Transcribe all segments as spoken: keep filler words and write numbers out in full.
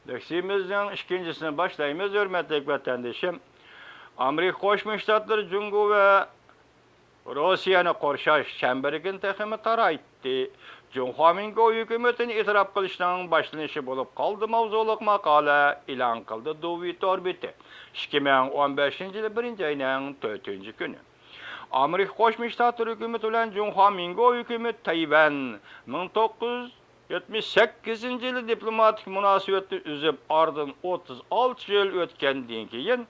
لېكسىيىمىزنىڭ ئىككىنچىسىنى باشلايمىز، ھۆرمەتلىك ۋەتەندىشىم. ئامېرىكا قوشما شتاتلىرى جۇڭگو ۋە روسىيەنى قورشاش چەمبىرىكىنى تېخىمۇ تارايتتى. جۇڭخۇا مىنگو ھۆكۈمىتىنى ئېتىراپ قىلىشنىڭ باشلىنىشى بولۇپ قالدى ماۋزۇلۇق ماقالە ئېلان قىلدى دۇۋى تور بېتى، ئىككى مىڭ ئون بەشىنچى يىلى بىرىنچى ئاينىڭ تۆتىنچى كۈنى. ئامېرىكا قوشما شتاتلىرى ھۆكۈمىتى بىلەن جۇڭخۇا مىنگو ھۆكۈمىتى تەيۋەن مىڭ توققۇز يۈز يەتمىش سەككىزىنچى يىلى دىپلوماتىك مۇناسىۋەتنى ئۈزۈپ، ئارىدىن ئوتتۇز ئالتە يىل ئۆتكەندىن كېيىن،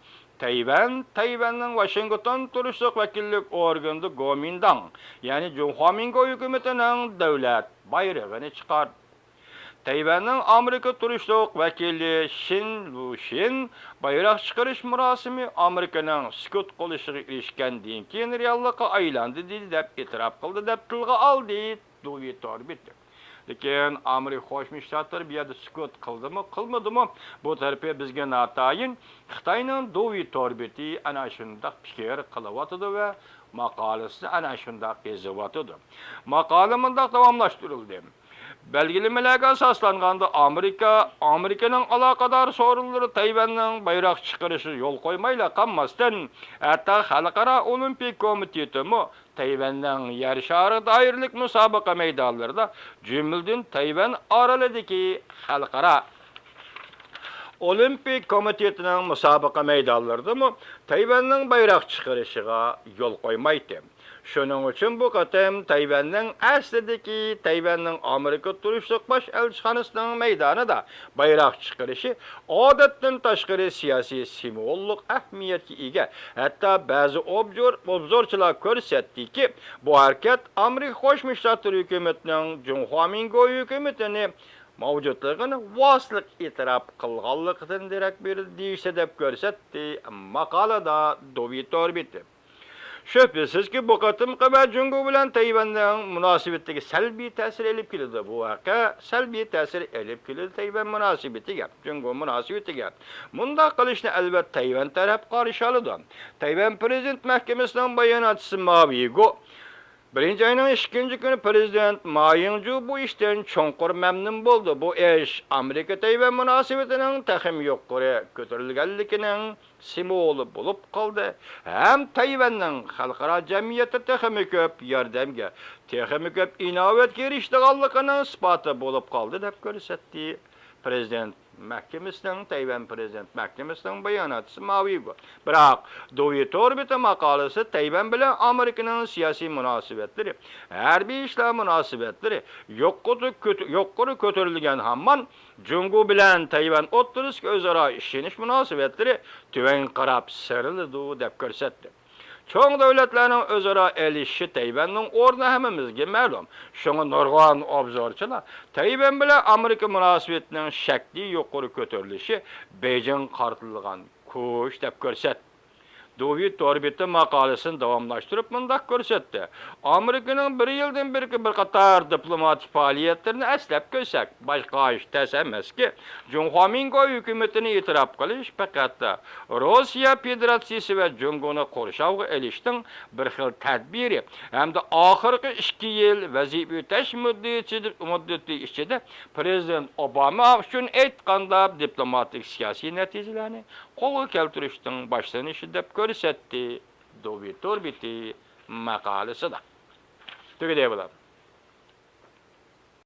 تەيۋەن، تەيۋەننىڭ ۋاشىنگتون تۇرۇشلۇق ۋەكىللىك ئورگىنىدا گومىنداڭ، يەنى جۇڭخۇا مىنگو ھۆكۈمىتىنىڭ دۆلەت بايرىقىنى چىقاردى. تەيۋەننىڭ ئامېرىكا تۇرۇشلۇق ۋەكىلى شىن لۇشىن بايراق چىقىرىش مۇراسىمى ئامېرىكىنىڭ سۈكۈت قىلىشىغا ئېرىشكەندىن كېيىن رېئاللىققا ئايلاندى، دېدى، دەپ ئېتىراپ قىلدى، دەپ تىلغا ئالدى دۇۋى تور بېتى. لېكىن ئامېرىكا قوشما شتاتلىرى بۇ يەردە سۈكۈت قىلدىمۇ، قىلمىدىمۇ، بۇ تەرىپى بىزگە ناتايىن. خىتاينىڭ دۇۋى تور بېتى ئەنە شۇنداق پىكىر قىلىۋاتىدۇ ۋە ماقالىسىنى ئەنە شۇنداق يېزىۋاتىدۇ. ماقالە مۇنداق داۋاملاشتۇرۇلدى. بەلگىلىمىلەرگە ئاساسلانغاندا، ئامېرىكا، ئامېرىكىنىڭ ئالاقىدار سورۇنلىرى تەيۋەننىڭ بايراق چىقىرىشىغا يول قويمايلا قالماستىن، ھەتتا خەلقئارا ئولىمپىك كومىتېتىمۇ تەيۋەننىڭ يەر شارىغا دائىرىلىك مۇسابىقە مەيدانلىرىدا، جۈملىدىن تەيۋەن ئارىلىدىكى خەلقئارا ئولىمپىك كومىتېتىنىڭ مۇسابىقە مەيدانلىرىدىمۇ تەيۋەننىڭ بايراق چىقىرىشىغا يول قويمايتتى. شۇنىڭ ئۈچۈن بۇ قېتىم تەيۋەننىڭ ئەسلىدىكى تەيۋەننىڭ ئامېرىكا تۇرۇشلۇق باش ئەلچىخانىسىنىڭ مەيدانىدا بايراق چىقىرىشى ئادەتتىن تاشقىرى سىياسىي سىمۋوللۇق ئەھمىيەتكە ئىگە. ھەتتا بەزى ئوبزور-، ئوبزورچىلار كۆرسەتتىكى، بۇ ھەرىكەت ئامېرىكا قوشما شتاتلىرى ھۆكۈمىتىنىڭ جۇڭخۇا مىنگو ھۆكۈمىتىنى مەۋجۇتلۇقىنى ۋاسىتىلىك ئېتىراپ قىلغانلىقىدىن دېرەك بېرىدۇ دېيىشتە، دەپ كۆرسەتتى ماقالىدا دۇۋى تور بېتى. شۈبھىسىزكى، بۇ قېتىمقى ۋە جۇڭگو بىلەن تەيۋەننىڭ مۇناسىۋىتىگە سەلبىي تەسىر ئېلىپ كېلىدۇ. بۇ ۋەقە سەلبىي تەسىر ئېلىپ كېلىدۇ تەيۋەن مۇناسىۋىتىگە، جۇڭگو مۇناسىۋىتىگە. مۇنداق قىلىشنى، ئەلۋەتتە، تەيۋەن تەرەپ قارشى ئالىدۇ. تەيۋەن پىرېزىدېنت مەھكىمىسىنىڭ باياناتچىسى ما ۋېيگو بىرىنچى ئاينىڭ ئىككىنچى كۈنى پىرېزىدېنت ما يىڭجۇ بۇ ئىشتىن چوڭقۇر مەمنۇن بولدى. بۇ ئىش ئامېرىكا تەيۋەن مۇناسىۋىتىنىڭ تېخىمۇ يۇقىرى كۆتۈرۈلگەنلىكىنىڭ سىمۋولى بولۇپ قالدى ھەم تەيۋەننىڭ خەلقئارا جەمئىيەتتە تېخىمۇ كۆپ ياردەمگە، تېخىمۇ كۆپ ئىناۋەتكە ئېرىشىدىغانلىقىنىڭ ئىسپاتى بولۇپ قالدى، دەپ كۆرسەتتى پىرېزىدېنت مەھكىمىسىنىڭ، تەيۋەن پىرېزىدېنت مەھكىمىسىنىڭ باياناتچىسى ما ۋېيگو. بىراق، دۇۋى تور بېتى ماقالىسى تەيۋەن بىلەن ئامېرىكىنىڭ سىياسىي مۇناسىۋەتلىرى، ھەربىي ئىشلار مۇناسىۋەتلىرى يۇقىرى كۆت-، يۇقىرى كۆتۈرۈلگەن ھامان، جۇڭگو بىلەن تەيۋەن ئوتتۇرىسىدىكى ئۆزئارا ئىشىنىش مۇناسىۋەتلىرى تۆۋەنگە قاراپ سىيرىلىدۇ، دەپ كۆرسەتتى. چوڭ دۆلەتلەرنىڭ ئۆزئارا ئېلىشىشى تەيۋەننىڭ ئورنى ھەممىمىزگە مەلۇم. شۇڭا نۇرغۇن ئوبزورچىلار تەيۋەن بىلەن ئامېرىكا مۇناسىۋىتىنىڭ شەكلى يۇقىرى كۆتۈرۈلۈشى بېيجىڭغا قارىتىلغان كۈچ دەپ كۆرسەتتى. دۇۋى تور بېتى ماقالىسىنى داۋاملاشتۇرۇپ مۇنداق كۆرسەتتى: ئامېرىكىنىڭ بىر يىلدىن بېرىكى بىر قاتار دىپلوماتىك پائالىيەتلىرىنى ئەسلەپ كۆرسەك، بايقاش تەس ئەمەسكى، جۇڭخۇا مىنگو ھۆكۈمىتىنى ئېتىراپ قىلىش پەقەت روسىيە فېدېراتسىيىسى ۋە جۇڭگونى قورشاۋغا ئېلىشنىڭ بىر خىل تەدبىرى ھەمدە ئاخىرقى ئىككى يىل ۋەزىپە ئۆتەش مۇددىتى، مۇددىتى ئىچىدە پىرېزىدېنت ئوباما ئۈچۈن ئېيتقاندا، دىپلوماتىك سىياسىي نەتىجىلەرنى قولغا كەلتۈرۈشنىڭ باشلىنىشى دەپ كۆرسەتتى، دۇۋى تور بېتى ماقالىسىدا. تۈگىدى بۇلار.